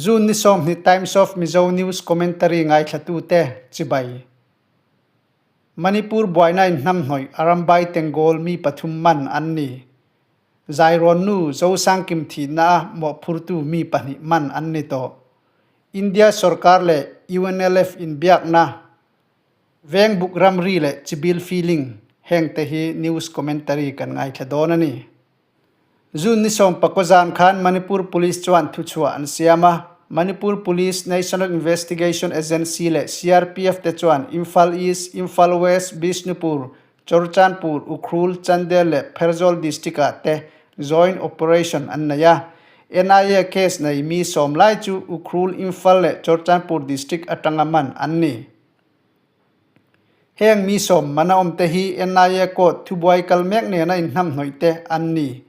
June ni 20 Times of Mizo News Commentary ngaithlatute chibai. Manipur buaina in hnamhnawih Arambai Tenggol mi pathum man an ni. Zairawn nu Zosangkim thihna a mawhphurtu mi pahnih man an ni tawh. India sorkar leh UNLF inbiakna Vengbuk ramri leh chibil feeling hengte hi news commentary kan ngaithla dawn a ni. June ni 19 zan khan Manipur Police chuan thuchhuah an siam a, Manipur Police, National Investigation Agency leh CRPF te chuan Imphal East, Imphal West, Bishnupur, Churachandpur, Ukhrul, Chandel leh Pherzawl District-ah te joint operation an nei a. NIA case nei mi sawm lai chu Ukhrul, Imphal leh Churachandpur District atanga man an ni. Heng mi sawm mana awmte hi NIA court thubuai kal mek nena inhnamhnawih te an ni.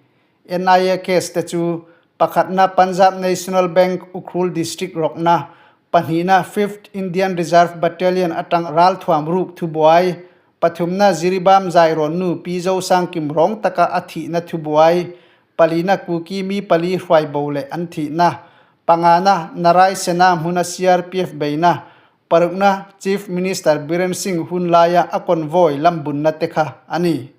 NIA case te chu pakhatna Punjab National Bank Ukhrul District rawkna, pahnihna Fifth Indian Reserve Battalion atang ralthuam ruk thubuai, pathumna Jiribam Zairawn nu Pi Zosangkim rawng taka a thihna thubuai, palina Kuki mi pali hruai bo leh an thihna, pangana Narai Sena hmuna CRPF beina, Parukna Chief Minister Biren Singh hun laia a convoy lambunna te kha a ni.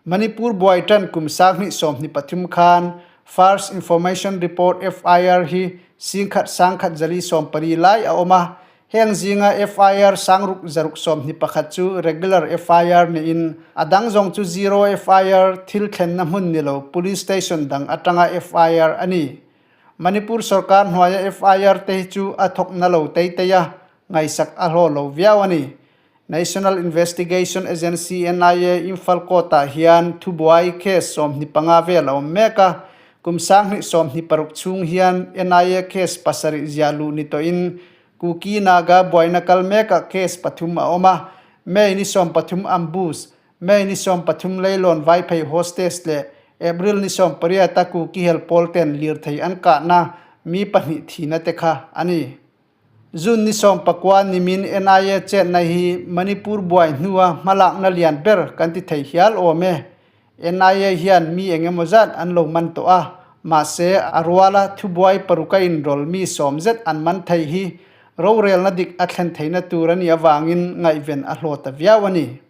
Manipur buai tan kum 2023 khan First Information Report, FIR, hi 10,140 lai a awm a, heng zinga FIR 621 chu regular FIR niin a dang zawng chu zero FIR, thil thlenna hmun ni lo police station dang atanga FIR a ni. Manipur sorkar hnuaia FIR te hi chu a thawk na lo tei tei a, ngaihsak a hlawh lo viau a ni. National Investigation Agency, NIA, Imphal Court-ah hian thubuai case 25 vel a awm mek a, kum 2026 chhung hian NIA case pasarih ziah luh ni tawhin Kuki Naga buaina kal mekah case pathum a awm a, May ni 13 ambush, May ni 13 Leilawn Vaiphei hostage leh April ni 18 a Kuki hel pawl ten lirthei an kahna mi pahnih thihna te kha a ni. June ni 19 nimin NIA chetna hi Manipur buai hnua hmalakna lian ber kan ti thei hial awm e. NIA hian mi eng emaw zat an lo man tawh a, mahse a ruala thubuai paruka inrawl mi sawm zet an man thei hi rorelna dik a thlen theihna tur a nih avangin ngaihven a hlawt ta viau a ni.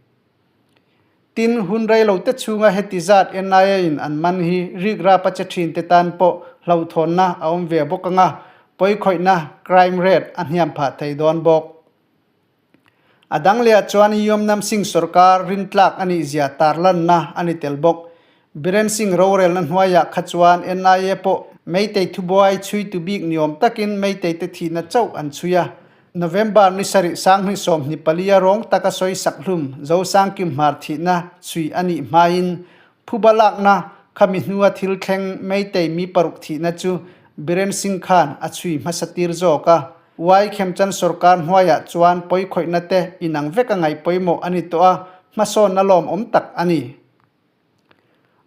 Tin, hun rei lo te chhunga heti zat NIA in an man hi rikrap a che thin te tan pawh hlauhthawnna a awm ve bawk anga pawikhawihna, crime rate, a hniam phah thei dawn bawk. A dang leh ah chuan Yomnam Singh sorkar rintlak a nih zia tarlanna a ni tel bawk. Biren Singh rorelna hnuaiah kha chuan NIA pawh Meitei thubuai chhuitu bik niawm takin Meitei te thihna chauh an chhui a. November ni sarih 2024 a rawng taka sawi sak hlum Zosangkim Hmar thihna chhui a nih hmain phuba lakna khami hnua thil thleng Meitei mi paruk thihna chu Biren Singh khan a chhui hmasa tir zawk a. Y Khemchan sorkar hnuaiah chuan pawikhawihna te inang vek a ngaih pawimawh a ni tawh a, hmasawnna lawmawm tak a ni.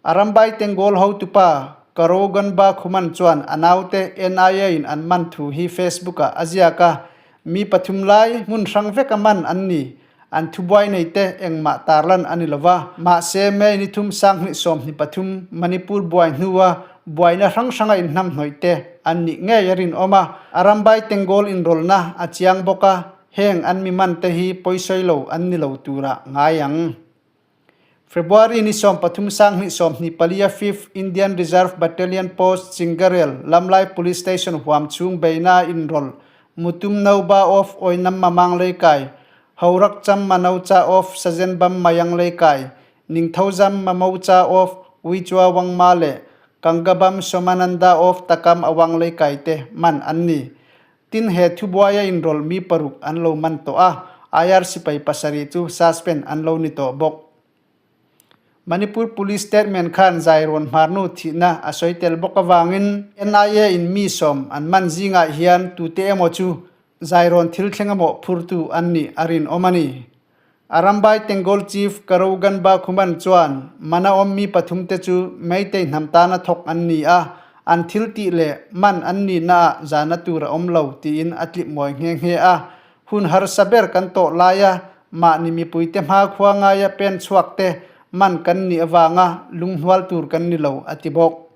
Arambai Tenggol hotupa Karoganba Khuman chuan a naute NIA in an man thu hi Facebook ah a ziak a, mi pathum lai hmun hrang veka man an ni. An thubuai nei te engmah tarlan a ni lova, mahse May ni thum 2023 Manipur buai hnua buaina hrang hranga inhnamhnawih te an nih ngei a rinawm a, Arambai Tenggol inrawlhna a chiang bawk a, heng an mi man te hi pawisawi lo an ni lo turah ngai ang. February ni 13 2024 a Fifth Indian Reserve Battalion Post Chingarel Lamlai Police Station huam chhung beihna inrawlh Mutum Nauba of Oinam Mamang Leikai, Horak Cham Manocha of Sazenbam Mayang Leikai, Ningthouzam Mamocha of Uichua Wangma leh Kangabam Somananda of Takam Awang Leikai te man an ni. Tin he thubuaia inrawlh mi paruk an lo man tawh a, IR sipai pasarih chu suspend an lo ni tawh bawk. Manipur Police statement khan Zairawn Hmarnu thihna a sawi tel bawk avangin NIA in mi sawm an man zingah hian tute emaw chu Zairawn thil thleng emaw phurtu an nih a rinawm a ni. Arambai Tenggol Chief Karoganba Khuman chuan mana awm mi pathum te chu Meitei hnam tana thawk an ni a, an thil tih leh man an nihna ah zahna tur a awm lo tiin a tlip mawi nghe nghe a. Hun harsa ber kan tawh laia mahni mipuite hmakhua ngaia pen chhuak te man kan nih avanga lunghnual tur kan ni lo a ti bawk.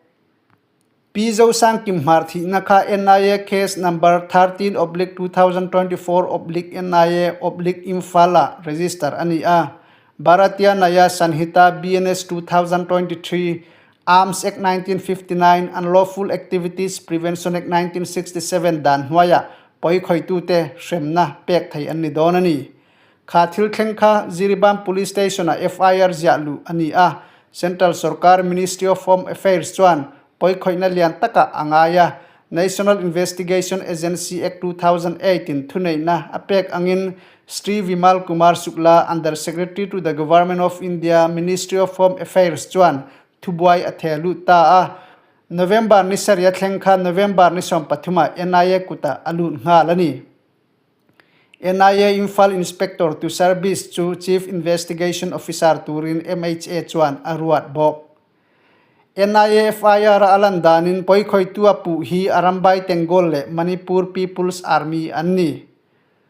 Pi Zosangkim Hmar thihna kha NIA Case Number 13/2024 oblique NIA oblique Imphal ah register a ni a. Bharatiya Nyaya Sanhita, BNS, 2023, Arms Act 1959, Unlawful Activities Prevention Act 1967 dan hnuaiah pawi khawitute hremna pek thei an ni dawn a ni. Kha thil thleng kha Jiribam Police Station-ah FIR ziah luh a ni a, Central Sorkar Ministry of Home Affairs chuan pawikhawihna lian takah a ngai a, National Investigation Agency Act 2008 in thuneihna a pek angin Shri Vimal Kumar Shukla, Under Secretary to the Government of India, Ministry of Home Affairs chuan thubuai a theh lut ta a. November ni sarih a thleng kha November ni sawmpathumah NIA kutah a lut nghal a ni. NIA Imphal Inspector Tushar Bisht chu Chief Investigation Officer turin mha chuan a ruat bawk. NIA FIR a lan danin pawikhawitu a puh hi Arambai Tenggol leh Manipur People's Army an ni.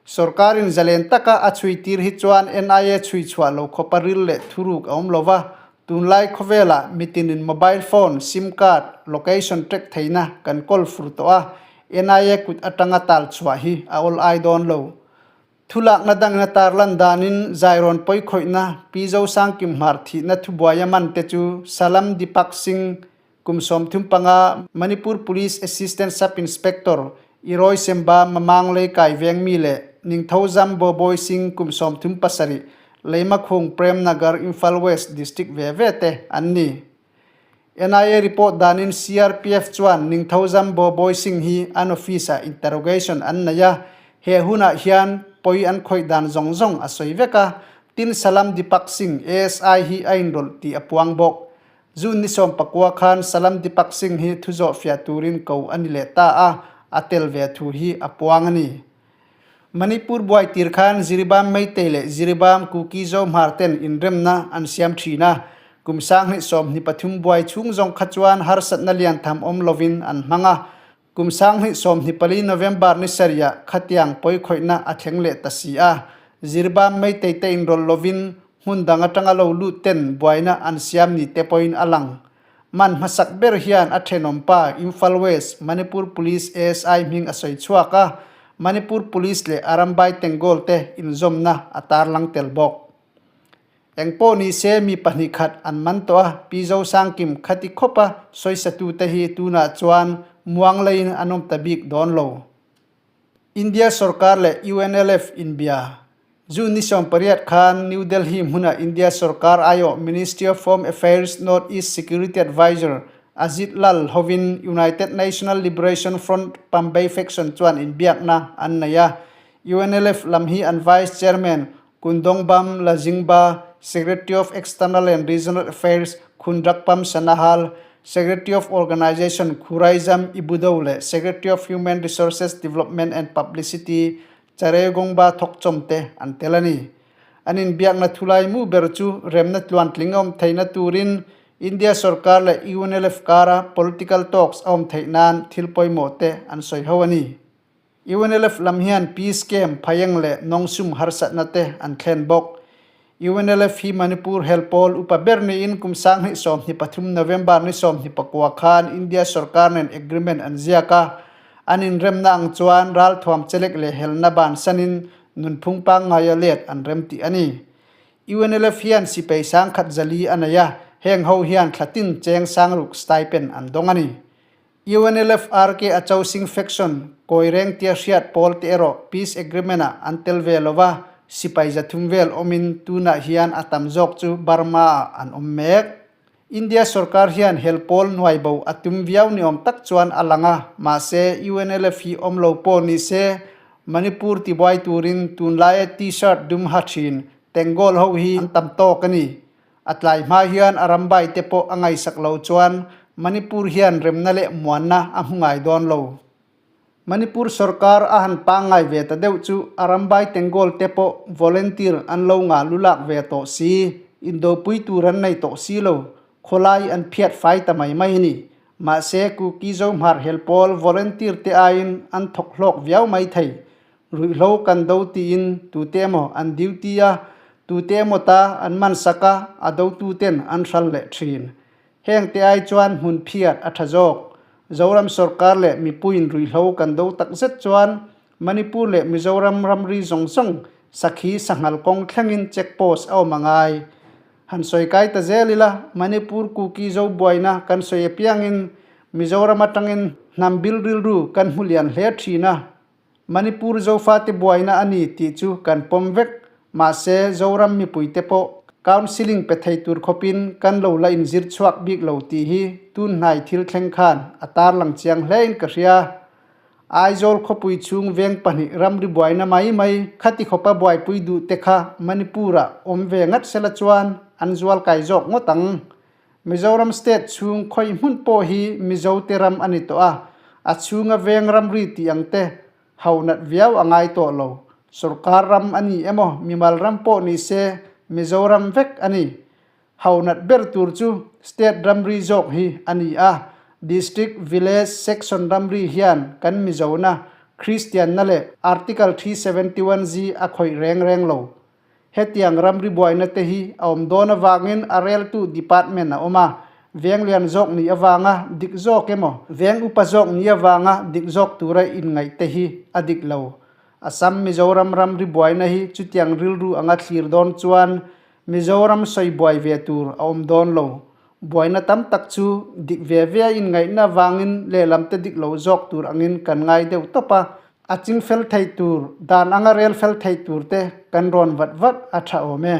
Sorkarin zalen taka a chhui tir hi chuan NIA chhui chhuah lo khawpa ril leh thuruk a awm lo va, tunlai khawvelah mitinin mobile phone, sim card, location track theihna kan kawl fur tawh a, NIA kut atanga tal chhuah hi a awl ai dawn lo. Thulakna dangin a tarlan danin Zairawn pawikhawihna Pi Zosangkim Hmar thihna thubuaia man te chu Salam Deepak Singh, kum 35, Manipur Police Assistant Sub Inspector, Iroi Semba Mamang Leikai Vengmi leh Ningthozam Boboi Singh, kum 37, Leimakhung Prem Nagar, Imphal West District ve ve te an ni. NIA report danin CRPF chuan Ningthozam Boboi Singh hi an office-ah interrogation an nei a, he hunah hian pawi an khawih dan zawng zawng a sawi vek a, tin Salam Deepak Singh, ASI hi a inrawlh tih a puang bawk. June ni 19 khan Salam Deepak Singh hi thu zawh fiah turin ko a ni leh ta a, a tel ve thu hi a puang a ni. Manipur buai tir khan Jiribam Meitei leh Jiribam Kuki Zohmar ten inremna an siam thin a, kum 2023 buai chhung zawng kha chuan harsatna lian tham awm lovin an hmang a, kum 2024 November ni sarihah khatiang pawikhawihna a thleng leh ta si a, Jiribam Meitei te inrawlh lovin hmun dang atanga lo lut ten buaina an siam ni te pawhin a lang. Man hmasak ber hian a thenawm pa Imphal West, Manipur Police ASI hming a sawi chhuak a, Manipur Police leh Arambai Tenggol te inzawmna a tarlang tel bawk. Engpawh ni se mi pahnih khat an man tawh a, Pi Zosangkim khati khawpa sawisatute hi tunah chuan muang leiin an awm ta bik dawn lo. India sorkar leh UNLF inbia. June ni 18 khan New Delhi hmuna India sorkar aiawh Ministry of Home Affairs North East Security Adviser Ajit Lal hovin United National Liberation Front Pambei Faction chuan inbiakna an nei a. UNLF lam hi an Vice Chairman Kundongbam Lajingba, Secretary of External and Regional Affairs Khundrakpam Sanahal, Secretary of Organisation Khuraijam Ibudhou leh Secretary of Human Resources Development and Publicity Charegongba Thokchom te an tel a ni. An inbiakna thulai mu ber chu remna tluantling a awm theihna turin India sorkar leh UNLF kara political talks a awm theih nan thil pawimawh te an sawi ho a ni. UNLF lam hian Peace Camp, Phayeng leh Nongsum harsatna te an thlen bawk. UNLF hi Manipur hel pawl upa ber niin kum 2023 November ni 29 khan India sorkar nen agreement an ziak a. An inremna ang chuan ralthuam chelek leh helna bansanin nunphung pangngaia let an rem tih a ni. UNLF hian sipai sangkhat zali a nei a, heng ho hian thlatin cheng sangruk stipend an dawng a ni. UNLF RK Acho Singh Faction, Kawi Reng tia hriat pawl te erawh Peace Agreement-ah an tel ve lo va, sipai 300 vel awmin tunah hian a tam zawk chu Burma-ah an awm mek. India sorkar hian hel pawl nuai bo a tum viau ni awm tak chuan a lang a, mahse UNLF hi awm lo pawh ni se Manipur tibuai turin tunlaia T-shirt dum ha thin Tenggol ho hi an tam tawk a ni. A tlai hma hian a ram bai te pawh a ngaihsak lo chuan Manipur hian remna leh muanna a hmu ngai dawn lo. Manipur sorkar a han pangngai ve ta deuh chu a ram bai Tenggol te pawh volunteer an lo ngah lulak ve tawh si, indopui tur an nei tawh si lo, khawlai an phiat fai ta mai mai a ni. Mahse, Kuki Zohmar hel pawl volunteer te aiin an thawk hlawk viau mai thei. Ruihhlo kan do tiin tute emaw an duty a, tute emaw ta an man sak a, a dotuten an hral leh thin. Heng te ai chuan hmun phiat a tha zawk. Zoram sorkar leh mipuiin ruihhlo kan do takzet chuan Manipur leh Mizoram ramri zawng zawng sakhi sanghal kawng thlengin check post a awm a ngai. Han sawi kai ta zel ila, Manipur Kuki zo buaina kan sawi apiangin Mizoram atangin hnam bil rilru kan hmu lian hle thin a. Manipur Zofate buaina a ni tih chu kan pawm vek, mahse Zoram mipuite pawh counselling pe thei tur khawpin kan lo la inzir chhuak bik lo tih hi tun hnai thil thleng khan a tarlang chiang hlein ka hria. Aizawl khawpui chhung veng pahnih ramri buaina mai mai khati khawpa buaipui duh te kha Manipur-ah awm ve ngat sela chuan an zual kai zawk ngawt ang. Mizoram state chhung khawi hmun pawh hi Mizote ram a ni tawh a, a chhunga veng ramri tih ang te ho nat viau a ngai tawh lo. Sorkar ram a ni emaw mimal ram pawh ni se Mizoram vek a ni. Ho nat ber tur chu state ramri zawk hi a ni a, district, village, section ramri hian kan Mizona, Kristianna leh Article 371G a khawih reng reng lo. Hetiang ramri buaina te hi a awm dawn avangin a reltu department a awm a, veng lian zawk nih avanga dik zawk emaw, veng upa zawk nih avanga dik zawk tura inngaih te hi a dik lo. Assam Mizoram ramri buaina hi chutiang rilru anga thlir dawn chuan Mizoram sawi buai ve tur a awm dawn lo. Buaina tam tak chu dik ve ve a inngaihna avangin lehlam te dik lo zawk tur angin kan ngai deuh tawp a, a ching fel thei tur, dan anga rel fel thei tur te kan rawn vat vat a tha awm e.